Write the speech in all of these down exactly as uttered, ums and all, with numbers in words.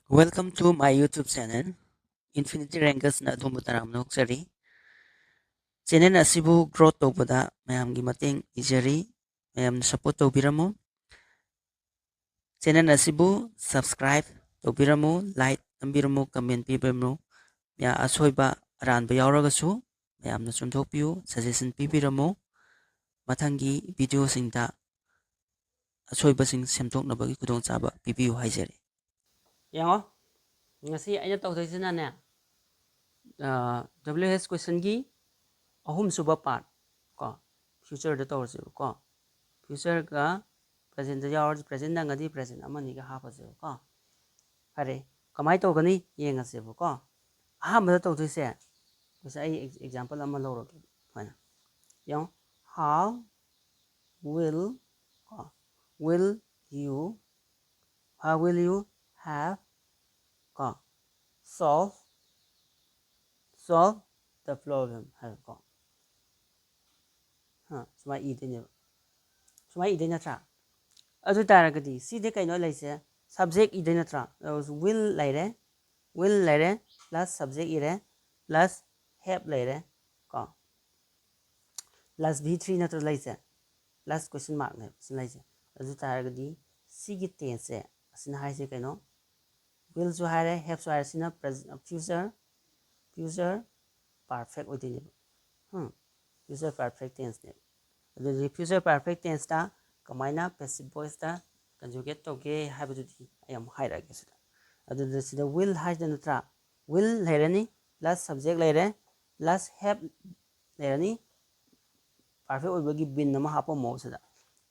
Welcome to my YouTube channel. Infinity Rankersꯅ ꯑꯗꯣꯝꯕꯨ ꯇꯔꯥꯝꯅ ꯑꯣꯛꯆꯔꯤ꯫ Channel ꯑꯁꯤꯕꯨ growth ꯇꯧꯕꯗ ꯃꯌꯥꯝꯒꯤ ꯃꯇꯦꯡ ꯅꯤꯖꯔꯤ꯫ ꯃꯌꯥꯝꯅ support ꯇꯧꯕꯤꯔꯝꯃꯨ꯫ Channel ꯑꯁꯤꯕꯨ subscribe ꯇꯧꯕꯤꯔꯝꯃꯨ, like ꯅꯝꯕꯤꯔꯝꯃꯨ, comment ꯄꯤꯕꯤꯔꯝꯃꯨ꯫ ꯌꯥ-, ꯑꯁꯣꯏꯕ ꯑꯔꯥꯟꯕ ꯌꯥꯎꯔꯒꯁꯨ ꯃꯌꯥꯝꯅ ꯆꯨꯝꯊꯣꯛꯄꯤꯌꯨ, suggestion ꯄꯤꯕꯤꯔꯝꯃꯨ꯫ ꯃꯊꯪꯒꯤ videoꯁꯤꯡꯗ ꯑꯁꯣꯏꯕꯁꯤꯡ ꯁꯦꯝꯗꯣꯛꯅꯕꯒꯤ ꯈꯨꯗꯣꯡꯆꯥꯕ ꯄꯤꯕꯤꯌꯨ ꯍꯥꯏꯖꯔꯤ꯫ ꯌꯦꯡꯉꯣ, ꯉꯁꯤ ꯑꯩꯅ ꯇꯧꯗꯣꯏꯁꯤꯅꯅꯦ, ꯑ, W H questionꯒꯤ ꯑꯍꯨꯝꯁꯨꯕ part ꯀꯣ, futureꯗ ꯇꯧꯔꯁꯦꯕꯀꯣ꯫ Futureꯒ presentꯇ ꯌꯥꯎꯔꯗꯤ, present ꯅꯪꯉꯗꯤ present ꯑꯃꯅꯤꯒ ꯍꯥꯞꯄꯁꯦꯕꯀꯣ꯫ ꯐꯔꯦ, ꯀꯃꯥꯏꯅ ꯇꯧꯒꯅꯤ ꯌꯦꯡꯉꯁꯦꯕꯀꯣ꯫ ꯑꯍꯥꯟꯕꯗ ꯇꯧꯗꯣꯏꯁꯦ, ꯉꯁꯥꯏ ꯑꯩ ex-, example ꯑꯃ ꯂꯧꯔꯒꯦ꯫ ꯁꯨꯃꯥꯏꯅ ꯌꯦꯡꯉꯣ, how will ꯀꯣ, will you, how will you have ꯀꯣ, solve, solve the problem ꯍꯥꯏꯕꯀꯣ꯫ ꯍꯥ, ꯁꯨꯃꯥꯏꯅ ꯏꯗꯣꯏꯅꯦꯕ꯫ ꯁꯨꯃꯥꯏꯅ ꯏꯗꯣꯏ ꯅꯠꯇ꯭ꯔꯥ? ꯑꯗꯨ ꯇꯥꯔꯒꯗꯤ ꯁꯤꯗꯤ ꯀꯩꯅꯣ ꯂꯩꯁꯦ? Subject ꯏꯗꯣꯏ ꯅꯠꯇ꯭ꯔꯥ? Will ꯂꯩꯔꯦ, will ꯂꯩꯔꯦ, plus subject ꯏꯔꯦ, plus have ꯂꯩꯔꯦ ꯀꯣ, plus V three ꯅꯠꯇ꯭ꯔ ꯂꯩꯁꯦ? Plus question markꯅꯦꯕ ꯁꯤ ꯂꯩꯁꯦ꯫ ꯑꯗꯨ ꯇꯥꯔꯒꯗꯤ ꯁꯤꯒꯤ tenseꯁꯦ, ꯑꯁꯤꯅ ꯍꯥꯏꯁꯦ ꯀꯩꯅꯣ? Willꯁꯨ ꯍꯥꯏꯔꯦ, haveꯁꯨ ꯍꯥꯏꯔꯦ, ꯁꯤꯅ pres-, future, future perfect ꯑꯣꯏꯗꯣꯏꯅꯦꯕ꯫ ꯎꯝ, future perfect tenseꯅꯦꯕ꯫ ꯑꯗꯨꯗꯤ future perfect tenseꯇ ꯀꯃꯥꯏꯅ passive voiceꯇ conjugate ꯇꯧꯒꯦ ꯍꯥꯏꯕꯗꯨꯗꯤ ꯑꯩ ꯑꯃꯨꯛ ꯍꯥꯏꯔꯛꯑꯒꯦ ꯁꯤꯗ꯫ ꯑꯗꯨꯗ ꯁꯤꯗ will ꯍꯥꯏꯁꯤꯗ ꯅꯠꯇ꯭ꯔꯥ? Will ꯂꯩꯔꯅꯤ, plus subject ꯂꯩꯔꯦ, plus have ꯂꯩꯔꯅꯤ, perfect ꯑꯣꯏꯕꯒꯤ been ꯑꯃ ꯍꯥꯞꯄꯝꯃꯣ ꯁꯤꯗ,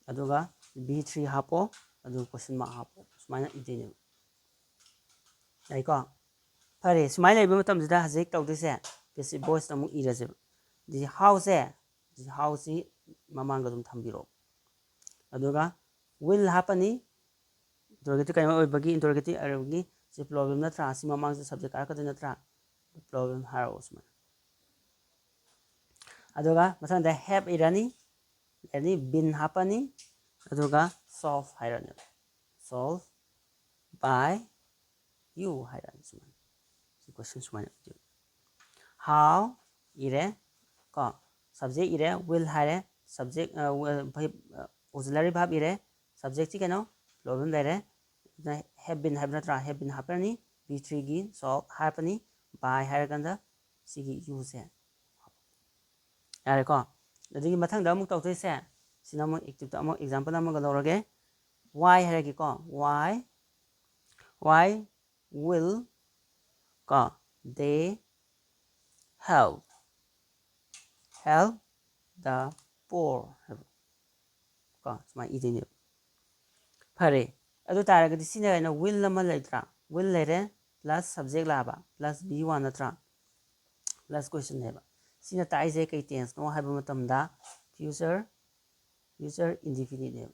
ꯑꯗꯨꯒ V three ꯍꯥꯞꯄꯣ, ꯑꯗꯨꯒ question mark ꯍꯥꯞꯄꯣ, ꯁꯨꯃꯥꯏꯅ ꯏꯗꯣꯏꯅꯦꯕ꯫ ꯌꯥꯏꯀꯣ? ꯐꯔꯦ, ꯁꯨꯃꯥꯏꯅ ꯂꯩꯕ ꯃꯇꯝꯁꯤꯗ ꯍꯧꯖꯤꯛ ꯇꯧꯗꯣꯏꯁꯦ, passive voiceꯇ ꯑꯃꯨꯛ ꯏꯔꯁꯦꯕ꯫ ꯑꯗꯨꯗꯤ howꯁꯦ, ꯍꯧꯖꯤꯛ howꯁꯤ ꯃꯃꯥꯡꯗ ꯑꯗꯨꯝ ꯊꯝꯕꯤꯔꯣ꯫ ꯑꯗꯨꯒ will ꯍꯥꯞꯄꯅꯤ, interrogative ꯀꯩꯅꯣ ꯑꯣꯏꯕꯒꯤ, interrogative ꯑꯣꯏꯕꯒꯤ ꯁꯤ problem ꯅꯠꯇ꯭ꯔꯥ? ꯁꯤ ꯃꯃꯥꯡꯁꯤ subject ꯀꯥꯔꯛꯀꯗꯣꯏ ꯅꯠꯇ꯭ꯔꯥ? Problem ꯍꯥꯏꯔꯛꯑꯣ ꯁꯨꯃꯥꯏꯅ꯫ ꯑꯗꯨꯒ ꯃꯊꯪꯗ have ꯏꯔꯅꯤ, ꯏꯔꯅꯤ, been ꯍꯥꯞꯄꯅꯤ, ꯑꯗꯨꯒ solve ꯍꯥꯏꯔꯅꯤ꯫ Solve by you ꯍꯥꯏꯔꯛꯑꯅꯤ ꯁꯨꯃꯥꯏꯅ꯫ ꯁꯤ question ꯁꯨꯃꯥꯏꯅ ꯏꯗꯣꯏꯕ꯫ How ꯏꯔꯦ ꯀꯣ, subject ꯏꯔꯦ, will ꯍꯥꯏꯔꯦ, subject, verb, auxiliary verb ꯏꯔꯦ, subjectꯁꯤ ꯀꯩꯅꯣ, plural ꯂꯩꯔꯦ, ꯑꯗꯨꯅ have been ꯍꯥꯏꯕ ꯅꯠꯇ꯭ꯔꯥ, have been ꯍꯥꯞꯄꯅꯤ, be threeꯒꯤ shall ꯍꯥꯞꯄꯅꯤ, by ꯍꯥꯏꯔꯀꯥꯟꯗ ꯁꯤꯒꯤ youꯁꯦ ꯌꯥꯔꯦꯀꯣ꯫ ꯑꯗꯨꯒꯤ ꯃꯊꯪꯗ ꯑꯃꯨꯛ ꯇꯧꯗꯣꯏꯁꯦ, ꯁꯤꯅ ꯑꯃꯨꯛ activeꯇ ꯑꯃꯨꯛ example ꯑꯃꯒ ꯂꯧꯔꯒꯦ꯫ Why ꯍꯥꯏꯔꯒꯦꯀꯣ꯫ Why, why will ꯀꯣ, they help, help the poor ꯍꯥꯏꯕ ꯀꯣ, ꯁꯨꯃꯥꯏꯅ ꯏꯗꯣꯏꯅꯦꯕ꯫ ꯐꯔꯦ, ꯑꯗꯨ ꯇꯥꯔꯒꯗꯤ ꯁꯤꯅ ꯀꯩꯅꯣ, will ꯑꯃ ꯂꯩꯇ꯭ꯔꯥ? Will ꯂꯩꯔꯦ, plus subject ꯂꯥꯛꯑꯕ, plus be one ꯅꯠꯇ꯭ꯔꯥ? Plus questionꯅꯦꯕ꯫ ꯁꯤꯅ ꯇꯥꯛꯏꯁꯦ ꯀꯩ tenseꯅꯣ ꯍꯥꯏꯕ ꯃꯇꯝꯗ future, future indefiniteꯅꯦꯕ꯫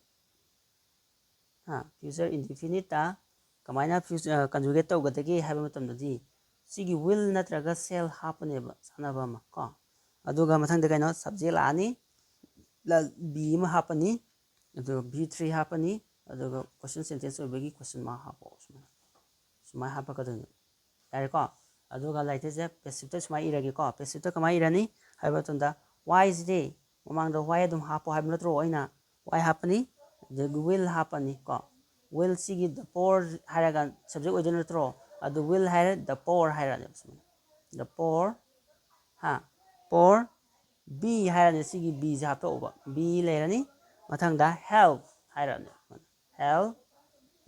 ꯍꯥ, future indefiniteꯇ ꯀꯃꯥꯏꯅ future, conjugate ꯇꯧꯒꯗꯒꯦ ꯍꯥꯏꯕ ꯃꯇꯝꯗꯗꯤ ꯁꯤꯒꯤ will ꯅꯠꯇ꯭ꯔꯒ shall ꯍꯥꯞꯄꯅꯦꯕ, ꯆꯥꯟꯅꯕ ꯑꯃ ꯀꯣ꯫ ꯑꯗꯨꯒ ꯃꯊꯪꯗ ꯀꯩꯅꯣ, subject ꯂꯥꯛꯑꯅꯤ, plus be ꯑꯃ ꯍꯥꯞꯄꯅꯤ, ꯑꯗꯨꯒ be three ꯍꯥꯞꯄꯅꯤ, ꯑꯗꯨꯒ question sentence ꯑꯣꯏꯕꯒꯤ question mark ꯍꯥꯞꯄꯣ꯫ ꯁꯨꯃꯥꯏꯅ, ꯁꯨꯃꯥꯏꯅ ꯍꯥꯞꯄꯛꯀꯗꯣꯏꯅꯦ꯫ ꯌꯥꯔꯦꯀꯣ? ꯑꯗꯨꯒ ꯂꯥꯏꯔꯤꯛꯇꯁꯦ passiveꯇ ꯁꯨꯃꯥꯏꯅ ꯏꯔꯒꯦꯀꯣ꯫ Passiveꯇ ꯀꯃꯥꯏꯅ ꯏꯔꯅꯤ ꯍꯥꯏꯕ ꯃꯇꯝꯗ, why ꯁꯤꯗꯤ ꯃꯃꯥꯡꯗ why ꯑꯗꯨꯝ ꯍꯥꯞꯄꯣ ꯍꯥꯏꯕ ꯅꯠꯇ꯭ꯔꯣ? ꯑꯩꯅ why ꯍꯥꯞꯄꯅꯤ, ꯑꯗꯒꯤ will ꯍꯥꯞꯄꯅꯤ ꯀꯣ꯫ Will ꯁꯤꯒꯤ the poor ꯍꯥꯏꯔꯒ subject ꯑꯣꯏꯗꯣꯏ ꯅꯠꯇ꯭ꯔꯣ? ꯑꯗꯨ will ꯍꯥꯏꯔꯦ, the poor ꯍꯥꯏꯔꯛꯑꯅꯦꯕ ꯁꯨꯃꯥꯏꯅ, the poor, ꯍꯥ, poor, be ꯍꯥꯏꯔꯅꯤ, ꯁꯤꯒꯤ beꯁꯦ ꯍꯥꯞꯇꯣꯛꯎꯕ, be ꯂꯩꯔꯅꯤ꯫ ꯃꯊꯪꯗ help ꯍꯥꯏꯔꯛꯑꯅꯤ, help,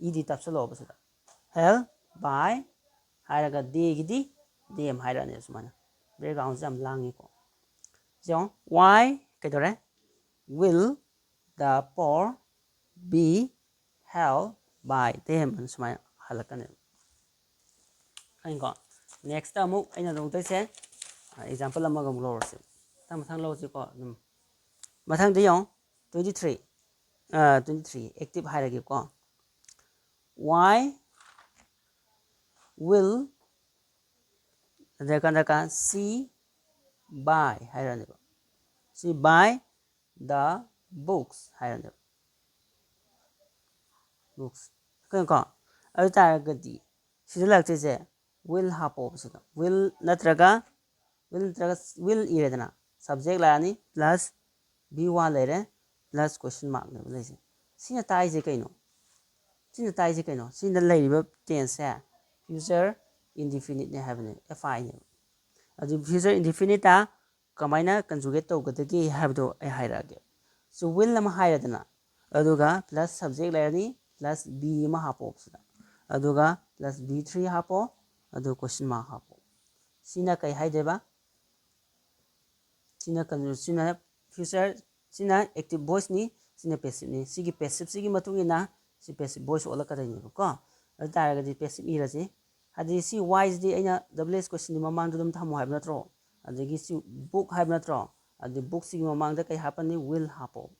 ed ꯇꯞꯁꯜꯂꯛꯑꯣꯕ ꯁꯤꯗ, help by ꯍꯥꯏꯔꯒ theyꯒꯤꯗꯤ them ꯍꯥꯏꯔꯛꯑꯅꯤ ꯁꯨꯃꯥꯏꯅ꯫ Backgroundꯁꯦ ꯌꯥꯝ ꯂꯥꯡꯉꯤꯀꯣ꯫ ꯌꯦꯡꯉꯣ, why ꯀꯩꯗꯧꯔꯦ? Will the poor be helped by them ꯑꯅ ꯁꯨꯃꯥꯏꯅ ꯍꯜꯂꯛꯀꯅꯦꯕ꯫ ꯈꯪꯉꯤꯀꯣ? Nextꯇ ꯑꯃꯨꯛ ꯑꯩꯅ ꯂꯧꯗꯣꯏꯁꯦ, example ꯑꯃꯒ ꯑꯃꯨꯛ ꯂꯧꯔꯁꯦ꯫ ꯃꯊꯪ ꯃꯊꯪ ꯂꯧꯔꯁꯤꯀꯣ ꯑꯗꯨꯝ꯫ ꯃꯊꯪꯗ ꯌꯦꯡꯉꯣ, twenty three, twenty three, active ꯍꯥꯏꯔꯒꯦꯀꯣ꯫ Why will, ꯑꯗ ꯀꯥꯟꯗ ꯀꯥ she buy ꯍꯥꯏꯔꯅꯦꯕ꯫ She buy the books ꯍꯥꯏꯔꯅꯦꯕ꯫ Books꯫ ꯈꯪꯉꯤꯀꯣ? ꯑꯗꯨ ꯇꯥꯔꯒꯗꯤ ꯁꯤꯗ ꯂꯥꯛꯇꯣꯏꯁꯦ will ꯍꯥꯞꯄꯣꯕ ꯁꯤꯗ꯫ Will ꯅꯠꯇ꯭ꯔꯒ will ꯅꯠꯇ꯭ꯔꯒ will ꯏꯔꯦꯗꯅ, subject ꯂꯥꯛꯑꯅꯤ, plus be one ꯂꯩꯔꯦ, plus question markꯅꯦꯕ ꯂꯩꯁꯦ꯫ ꯁꯤꯅ ꯇꯥꯛꯏꯁꯦ ꯀꯩꯅꯣ? ꯁꯤꯅ ꯇꯥꯛꯏꯁꯦ ꯀꯩꯅꯣ? ꯁꯤꯗ ꯂꯩꯔꯤꯕ tenseꯁꯦ future indefiniteꯅꯦ ꯍꯥꯏꯕꯅꯦ, F I ꯅꯦꯕ꯫ ꯑꯗꯨ future indefiniteꯇ ꯀꯃꯥꯏꯅ conjugate ꯇꯧꯒꯗꯒꯦ ꯍꯥꯏꯕꯗꯣ ꯑꯩ ꯍꯥꯏꯔꯛꯑꯒꯦ꯫ So will ꯑꯃ ꯍꯥꯏꯔꯦꯗꯅ, ꯑꯗꯨꯒ plus subject ꯂꯩꯔꯅꯤ, plus be ꯑꯃ ꯍꯥꯞꯄꯣꯕ ꯁꯤꯗ, ꯑꯗꯨꯒ plus be three ꯍꯥꯞꯄꯣ, ꯑꯗꯨ question mark ꯍꯥꯞꯄꯣ꯫ ꯁꯤꯅ ꯀꯩ ꯍꯥꯏꯗꯣꯏꯕ? ꯁꯤꯅ conju-, ꯁꯤꯅ future, ꯁꯤꯅ active voiceꯅꯤ, ꯁꯤꯅ passiveꯅꯤ꯫ ꯁꯤꯒꯤ passiveꯁꯤꯒꯤ ꯃꯇꯨꯡ ꯏꯟꯅ ꯁꯤ passive voice ꯑꯣꯜꯂꯛꯀꯗꯣꯏꯅꯦꯕꯀꯣ꯫ ꯑꯗꯨ ꯇꯥꯔꯒꯗꯤ passive ꯏꯔꯁꯤ꯫ ꯍꯥꯏꯗꯤ ꯁꯤ whyꯁꯤꯗꯤ ꯑꯩꯅ double S questionꯗꯤ ꯃꯃꯥꯡꯗ ꯑꯗꯨꯝ ꯊꯝꯃꯣ ꯍꯥꯏꯕ ꯅꯠꯇ꯭ꯔꯣ? ꯑꯗꯒꯤ ꯁꯤ book ꯍꯥꯏꯕ ꯅꯠꯇ꯭ꯔꯣ? ꯑꯗꯨ bookꯁꯤꯒꯤ ꯃꯃꯥꯡꯗ ꯀꯩ ꯍꯥꯞꯄꯅꯤ? Will ꯍꯥꯞꯄꯣ꯫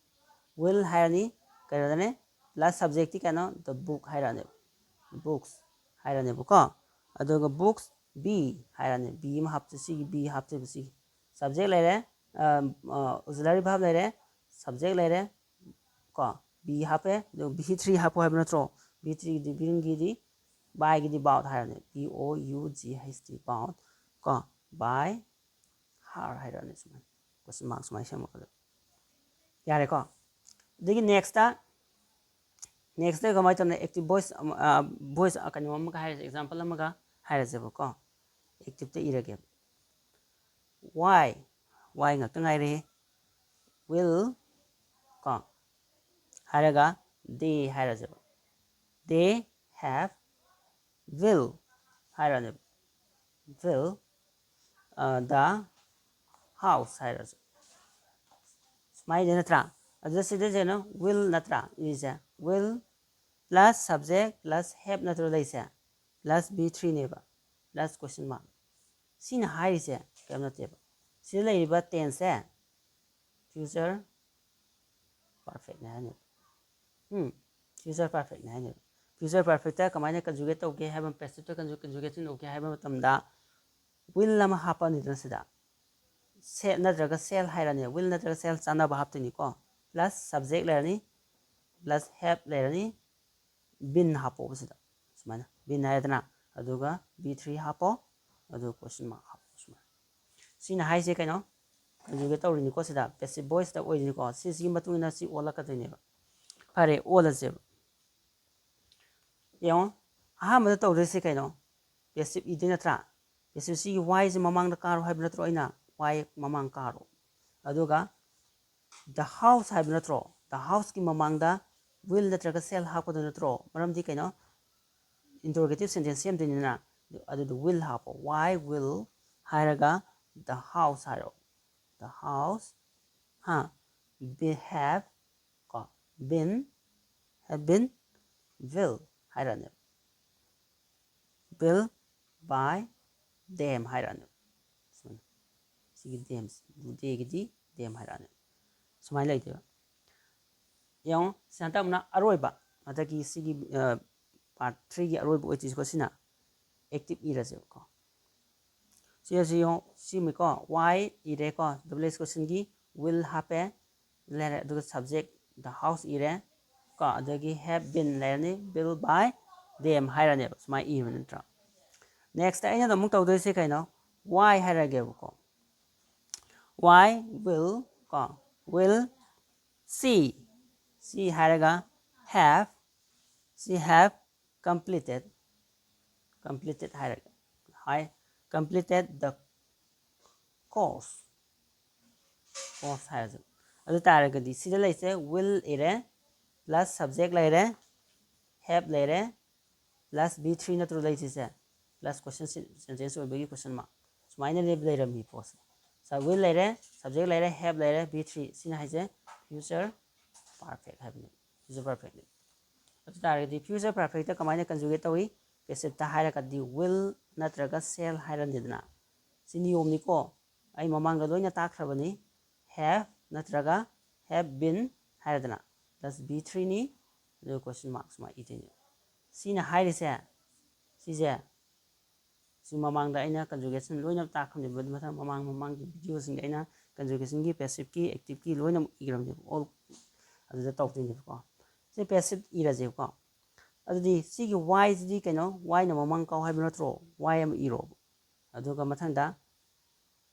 Will ꯍꯥꯏꯔꯅꯤ, ꯀꯩꯅꯣꯗꯅꯦ, plus subjectꯇꯤ ꯀꯩꯅꯣ? The book ꯍꯥꯏꯔꯛꯑꯅꯦꯕ, books ꯍꯥꯏꯔꯅꯦꯕꯀꯣ꯫ ꯑꯗꯨꯒ books be ꯍꯥꯏꯔꯅꯤ, be ꯑꯃ ꯍꯥꯞꯇꯣꯏ, ꯁꯤꯒꯤ be ꯍꯥꯞꯇꯣꯏꯕ꯫ ꯁꯤꯒꯤ subject ꯂꯩꯔꯦ, ꯑ, ꯑ, auxiliary verb ꯂꯩꯔꯦ, subject ꯂꯩꯔꯦ ꯀꯣ, be ꯍꯥꯞꯄꯦ, ꯑꯗꯨꯒ be three ꯍꯥꯞꯄꯣ ꯍꯥꯏꯕ ꯅꯠꯇ꯭ꯔꯣ? Be threeꯒꯤꯗꯤ, beingꯒꯤꯗꯤ, byꯒꯤꯗꯤ bough ꯍꯥꯏꯔꯅꯤ, B O U G H T, bough ꯀꯣ, by her ꯍꯥꯏꯔꯛꯑꯅꯤ ꯁꯨꯃꯥꯏꯅ, question mark ꯁꯨꯃꯥꯏꯅ ꯁꯦꯝꯃꯛꯀꯗꯣꯏꯕ꯫ ꯌꯥꯔꯦꯀꯣ? ꯑꯗꯒꯤ nextꯇ, nextꯇ ꯀꯃꯥꯏꯅ ꯇꯧꯅꯤ? Active voice ꯑꯃ, ꯑ, voice, ꯑ, ꯀꯩꯅꯣ ꯑꯃꯒ ꯍꯥꯏꯔꯁꯦ, example ꯑꯃꯒ ꯍꯥꯏꯔꯁꯦꯕꯀꯣ꯫ Activeꯇ ꯏꯔꯒꯦꯕ꯫ Why, why ꯉꯥꯛꯇ ꯉꯥꯏꯔꯦ꯫ Will ꯀꯣ ꯍꯥꯏꯔꯒ they ꯍꯥꯏꯔꯁꯦꯕ꯫ They have will ꯍꯥꯏꯔꯅꯦꯕ꯫ Will, ꯑ, the house ꯍꯥꯏꯔꯁꯦ꯫ ꯁꯨꯃꯥꯏꯅ ꯅꯠꯇ꯭ꯔꯥ? ꯑꯗꯨꯗ ꯁꯤꯗ ꯀꯩꯅꯣ will ꯅꯠꯇ꯭ꯔꯥ ꯏꯔꯤꯁꯦ? Will plus subject plus have ꯅꯠꯇ꯭ꯔꯣ ꯂꯩꯁꯦ? Plus be threeꯅꯦꯕ, plus question mark꯫ ꯁꯤꯅ ꯍꯥꯏꯔꯤꯁꯦ ꯀꯩꯝ ꯅꯠꯇꯦꯕ꯫ ꯁꯤꯗ ꯂꯩꯔꯤꯕ tenseꯁꯦ future perfectꯅꯦ ꯍꯥꯏꯅꯦꯕ꯫ ꯎꯝ, future perfectꯅꯦ ꯍꯥꯏꯅꯦꯕ꯫ Future perfectꯇ ꯀꯃꯥꯏꯅ conjugate ꯇꯧꯒꯦ ꯍꯥꯏꯕ, passiveꯇ conju-, conjugation ꯇꯧꯒꯦ ꯍꯥꯏꯕ ꯃꯇꯝꯗ will ꯑꯃ ꯍꯥꯞꯄꯅꯤꯗꯅ ꯁꯤꯗ꯫ Shall ꯅꯠꯇ꯭ꯔꯒ shall ꯍꯥꯏꯔꯅꯤ, will ꯅꯠꯇ꯭ꯔꯒ shall ꯆꯥꯟꯅꯕ ꯍꯥꯞꯇꯣꯏꯅꯤꯀꯣ꯫ Plus subject ꯂꯩꯔꯅꯤ, plus have ꯂꯩꯔꯅꯤ, been ꯍꯥꯞꯄꯣꯕ ꯁꯤꯗ꯫ ꯁꯨꯃꯥꯏꯅ been ꯍꯥꯏꯔꯦꯗꯅ, ꯑꯗꯨꯒ ꯕꯤ ꯊ꯭ꯔꯤ ꯍꯥꯞꯄꯣ, ꯑꯗꯨꯒ ꯀꯣꯏꯁꯟ ꯃꯥꯔꯛ ꯍꯥꯞꯄꯣ꯫ ꯁꯨꯃꯥꯏꯅ ꯁꯤꯅ ꯍꯥꯏꯁꯦ ꯀꯩꯅꯣ? ꯀꯟꯖꯨꯒꯦꯠ ꯇꯧꯔꯤꯅꯤꯀꯣ, ꯁꯤꯗ ꯄꯦꯁꯤꯞ ꯚꯣꯏꯁꯇ ꯑꯣꯏꯔꯤꯅꯤꯀꯣ꯫ ꯁꯤꯁꯤꯒꯤ ꯃꯇꯨꯡ ꯏꯟꯅ ꯁꯤ ꯑꯣꯜꯂꯛꯀꯗꯣꯏꯅꯦꯕ꯫ ꯐꯔꯦ, ꯑꯣꯜꯂꯁꯦꯕ꯫ ꯌꯦꯡꯉꯣ, ꯑꯍꯥꯟꯕꯗ ꯇꯧꯗꯣꯏꯁꯦ ꯀꯩꯅꯣ? ꯄꯦꯁꯤꯞ ꯏꯗꯣꯏ ꯅꯠꯇ꯭ꯔꯥ? ꯄꯦꯁꯤꯞꯁꯤꯒꯤ ꯋꯥꯏꯁꯦ ꯃꯃꯥꯡꯗ ꯀꯥꯔꯣ ꯍꯥꯏꯕ ꯅꯠꯇ꯭ꯔꯣ ꯑꯩꯅ? ꯋꯥꯏ ꯃꯃꯥꯡ ꯀꯥꯔꯣ꯫ ꯑꯗꯨꯒ ꯗ ꯍꯥꯎꯁ ꯍꯥꯏꯕ ꯅꯠꯇ꯭ꯔꯣ? ꯗ ꯍꯥꯎꯁꯀꯤ ꯃꯃꯥꯡꯗ ꯋꯤꯜ ꯅꯠꯇ꯭ꯔꯒ ꯁꯦꯜ ꯍꯥꯞꯀꯗꯣꯏ ꯅꯠꯇ꯭ꯔꯣ? ꯃꯔꯝꯗꯤ ꯀꯩꯅꯣ? ꯏꯟꯇꯔꯣꯒꯦꯇꯤꯞ ꯁꯦꯟꯇꯦꯟꯁ ꯁꯦꯝꯗꯣꯏꯅꯤꯅ꯫ ꯑꯗꯨꯗ ꯋꯤꯜ ꯍꯥꯞꯄꯣ꯫ Why will ꯍꯥꯏꯔꯒ ꯗ ꯍꯥꯎꯁ ꯍꯥꯏꯔꯣ꯫ ꯗ ꯍꯥꯎꯁ ꯍꯥ ꯕꯤ ꯍꯦꯞ ꯀꯣ ꯕꯤꯟ ꯍꯦꯞ ꯕꯤꯟ ꯕꯤꯜ ꯍꯥꯏꯔꯛꯑꯅꯦꯕ꯫ ꯕꯤꯜ ꯕꯥꯏ ꯗꯦꯝ ꯍꯥꯏꯔꯛꯑꯅꯦꯕ꯫ ꯁꯨꯃꯥꯏꯅ ꯁꯤꯒꯤ ꯗꯦꯝꯁꯤ ꯗꯦꯒꯤꯗꯤ ꯗꯦꯝ ꯍꯥꯏꯔꯛꯑꯅꯦꯕ꯫ ꯁꯨꯃꯥꯏꯅ ꯂꯩꯗꯣꯏꯕ꯫ ꯌꯦꯡꯉꯣ, ꯁꯤ ꯍꯟꯇꯛꯅ ꯑꯔꯣꯏꯕ, ꯍꯟꯗꯛꯀꯤ ꯁꯤꯒꯤ ꯄꯥꯔꯠ ꯊ꯭ꯔꯤꯒꯤ ꯑꯔꯣꯏꯕ ꯑꯣꯏꯗꯣꯏꯁꯤꯀꯣ ꯁꯤꯅ꯫ ꯑꯦꯛꯇꯤꯞ ꯏꯔꯁꯦꯕꯀꯣ꯫ ꯁꯤꯗꯁꯨ ꯌꯦꯡꯉꯣ, ꯁꯤꯃꯤꯀꯣ, ꯋꯥꯏ ꯏꯔꯦꯀꯣ, ꯗꯕꯜ ꯑꯦꯁ ꯀꯣꯏꯁꯟꯒꯤ ꯋꯤꯜ ꯍꯥꯞꯄꯦ, ꯂꯩꯔꯦ꯫ ꯑꯗꯨꯒ ꯁꯕꯖꯦꯛ ꯗ ꯍꯥꯎꯁ ꯏꯔꯦ ꯀꯣ, ꯑꯗꯒꯤ ꯍꯦꯞ ꯕꯤꯟ ꯂꯩꯔꯅꯤ, ꯕꯤꯜ ꯕꯥꯏ ꯗꯦꯝ ꯍꯥꯏꯔꯅꯦꯕ꯫ ꯁꯨꯃꯥꯏꯅ ꯏꯕ ꯅꯠꯇ꯭ꯔꯥ? ꯅꯦꯛꯁꯇ ꯑꯩꯅ ꯑꯃꯨꯛ ꯇꯧꯗꯣꯏꯁꯦ ꯀꯩꯅꯣ? ꯋꯥꯏ ꯍꯥꯏꯔꯒꯦꯕꯀꯣ꯫ Why will ꯀꯣ ꯋꯤꯜ ꯁꯤ ꯁꯤ ꯍꯥꯏꯔꯒ ꯍꯦꯞ ꯁꯤ ꯍꯦꯞ ꯀꯝꯄ꯭ꯂꯤꯇꯦꯠ ꯀꯝꯄ꯭ꯂꯤꯇꯦꯠ ꯍꯥꯏꯔꯒ ꯍꯥꯏ ꯀꯝꯄ꯭ꯂꯤꯇꯦꯠ ꯗ ꯀꯣꯔꯁ ꯀꯣꯔꯁ ꯍꯥꯏꯔꯁꯨ꯫ ꯑꯗꯨ ꯇꯥꯔꯒꯗꯤ ꯁꯤꯗ ꯂꯩꯁꯦ ꯋꯤꯜ ꯏꯔꯦ, ꯄ꯭ꯂꯁ ꯁꯕꯖꯦꯛ ꯂꯩꯔꯦ, ꯍꯦꯞ ꯂꯩꯔꯦ, ꯄ꯭ꯂꯁ ꯕꯤ ꯊ꯭ꯔꯤ ꯅꯠꯇ꯭ꯔꯣ ꯂꯩꯁꯤꯁꯦ? ꯄ꯭ꯂꯁ ꯀꯣꯏꯁꯟ ꯁꯦꯟꯇꯦꯟꯁ ꯑꯣꯏꯕꯒꯤ ꯀꯣꯏꯁꯟ ꯃꯥꯔꯛ꯫ ꯁꯨꯃꯥꯏꯅ ꯂꯩꯔꯝꯃꯤ ꯄꯣꯠꯁꯦ꯫ ꯁ ꯋꯤꯜ ꯂꯩꯔꯦ, ꯁꯕꯖꯦꯛ ꯂꯩꯔꯦ, ꯍꯦꯞ ꯂꯩꯔꯦ, ꯕꯤ ꯊ꯭ꯔꯤ꯫ ꯁꯤꯅ ꯍꯥꯏꯁꯦ ꯐ꯭ꯌꯨꯆꯔ ꯄꯥꯔꯐꯦꯛ ꯍꯥꯏꯕꯅꯤ꯫ ꯐ꯭ꯌꯨꯆꯔ ꯄꯥꯔꯐꯦꯛꯅꯤ꯫ ꯑꯗꯨ ꯇꯥꯔꯒꯗꯤ ꯐ꯭ꯌꯨꯆꯔ ꯄꯥꯔꯐꯦꯛꯇ ꯀꯃꯥꯏꯅ ꯀꯟꯖꯨꯒꯦꯠ ꯇꯧꯏ? ꯄꯦꯁꯤꯞꯇ ꯍꯥꯏꯔꯒꯗꯤ ꯋꯤꯜ ꯅꯠꯇ꯭ꯔꯒ ꯁꯦꯜ ꯍꯥꯏꯔꯅꯤꯗꯅ꯫ ꯁꯤ ꯅꯤꯌꯣꯝꯅꯤꯀꯣ꯫ ꯑꯩ ꯃꯃꯥꯡꯗ ꯂꯣꯏꯅ ꯇꯥꯛꯈ꯭ꯔꯕꯅꯤ꯫ ꯍꯦꯞ ꯅꯠꯇ꯭ꯔꯒ ꯍꯦꯞ ꯕꯤꯟ ꯍꯥꯏꯔꯗꯅ ꯄ꯭ꯂꯁ ꯕꯤ ꯊ꯭ꯔꯤꯅꯤ꯫ ꯑꯗꯨꯒ ꯀꯣꯏꯁꯟ ꯃꯥꯔꯛ ꯁꯨꯃꯥꯏꯅ ꯏꯗꯣꯏꯅꯦ꯫ ꯁꯤꯅ ꯍꯥꯏꯔꯤꯁꯦ ꯁꯤꯁꯦ ꯁꯤ ꯃꯃꯥꯡꯗ ꯑꯩꯅ ꯀꯟꯖꯨꯒꯦꯁꯟ ꯂꯣꯏꯅ ꯇꯥꯛꯈ꯭ꯔꯕꯅꯦꯕ꯫ ꯃꯊꯪ ꯃꯃꯥꯡ ꯃꯃꯥꯡꯒꯤ ꯚꯤꯗꯤꯑꯣꯁꯤꯡꯗ ꯑꯩꯅ ꯀꯟꯖꯨꯒꯦꯁꯟꯒꯤ ꯄꯦꯁꯤꯞꯀꯤ ꯑꯦꯛꯇꯤꯞꯀꯤ ꯂꯣꯏꯅꯃꯛ ꯏꯈ꯭ꯔꯕꯅꯦꯕ꯫ ꯑꯣꯜ ꯑꯗꯨꯗ ꯇꯧꯗꯣꯏꯅꯦꯕꯀꯣ꯫ ꯁꯤ ꯄꯦꯁꯤꯞ ꯏꯔꯁꯦꯕꯀꯣ꯫ ꯑꯗꯨꯗꯤ ꯁꯤꯒꯤ ꯋꯥꯏꯁꯤꯗꯤ ꯀꯩꯅꯣ? ꯋꯥꯏꯅ ꯃꯃꯥꯡ ꯀꯥꯎ ꯍꯥꯏꯕ ꯅꯠꯇ꯭ꯔꯣ? ꯋꯥꯏ ꯑꯃ ꯏꯔꯣꯕ꯫ ꯑꯗꯨꯒ ꯃꯊꯪꯗ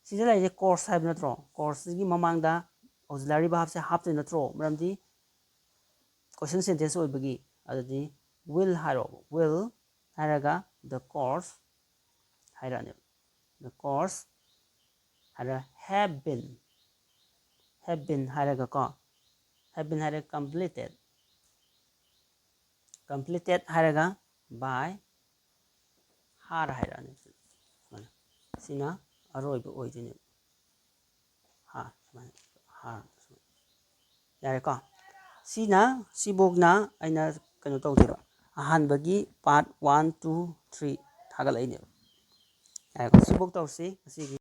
ꯁꯤꯗ ꯂꯩꯔꯤꯁꯦ ꯀꯣꯔꯁ ꯍꯥꯏꯕ ꯅꯠꯇ꯭ꯔꯣ? ꯀꯣꯔꯁꯁꯤꯒꯤ ꯃꯃꯥꯡꯗ ꯑꯣꯛꯖꯤꯂꯔꯤ ꯚꯥꯔꯕꯁꯦ ꯍꯥꯞꯇꯣꯏ ꯅꯠꯇ꯭ꯔꯣ? ꯃꯔꯝꯗꯤ ꯀꯣꯏꯁꯟ ꯁꯦꯟꯇꯦꯟꯁ ꯑꯣꯏꯕꯒꯤ꯫ ꯑꯗꯨꯗꯤ ꯋꯤꯜ ꯍꯥꯏꯔꯣ꯫ ꯋꯤꯜ ꯍꯥꯏꯔꯒ ꯗ ꯀꯣꯔꯁ ꯍꯥꯏꯔꯛꯑꯅꯦꯕ꯫ ꯗ ꯀꯣꯔꯁ ꯍꯥꯏꯔ ꯍꯦꯞ ꯕꯤꯟ꯫ ꯍꯦꯞ ꯕꯤꯟ ꯍꯥꯏꯔꯒꯀꯣ, ꯍꯦꯞ ꯕꯤꯟ ꯍꯥꯏꯔꯒ ꯀꯝꯄ꯭ꯂꯤꯇꯦꯠ꯫ ꯀꯝꯄ꯭ꯂꯤꯇꯦꯠ ꯍꯥꯏꯔꯒ ꯕꯥꯏ ꯍꯥꯔ ꯍꯥꯏꯔꯛꯑꯅꯤ꯫ ꯁꯨꯃꯥꯏꯅ꯫ ꯁꯤꯅ ꯑꯔꯣꯏꯕ ꯑꯣꯏꯗꯣꯏꯅꯦꯕ꯫ ꯍꯥꯔ ꯁꯨꯃꯥꯏꯅ꯫ ꯍꯥꯔ ꯁꯨꯃꯥꯏꯅ꯫ ꯌꯥꯔꯦꯀꯣ? ꯁꯤꯅ, ꯁꯤꯐꯧꯅ ꯑꯩꯅ ꯀꯩꯅꯣ ꯇꯧꯗꯣꯏꯕ꯫ ꯑꯍꯥꯟꯕꯒꯤ ꯄꯥꯔꯠ ꯋꯥꯟ, ꯇꯨ, ꯊ꯭ꯔꯤ ꯊꯥꯒꯠꯂꯛꯏꯅꯦꯕ꯫ ꯌꯥꯔꯦꯀꯣ? ꯁꯤꯐꯧ ꯇꯧꯔꯁꯤ ꯉꯁꯤꯒꯤ꯫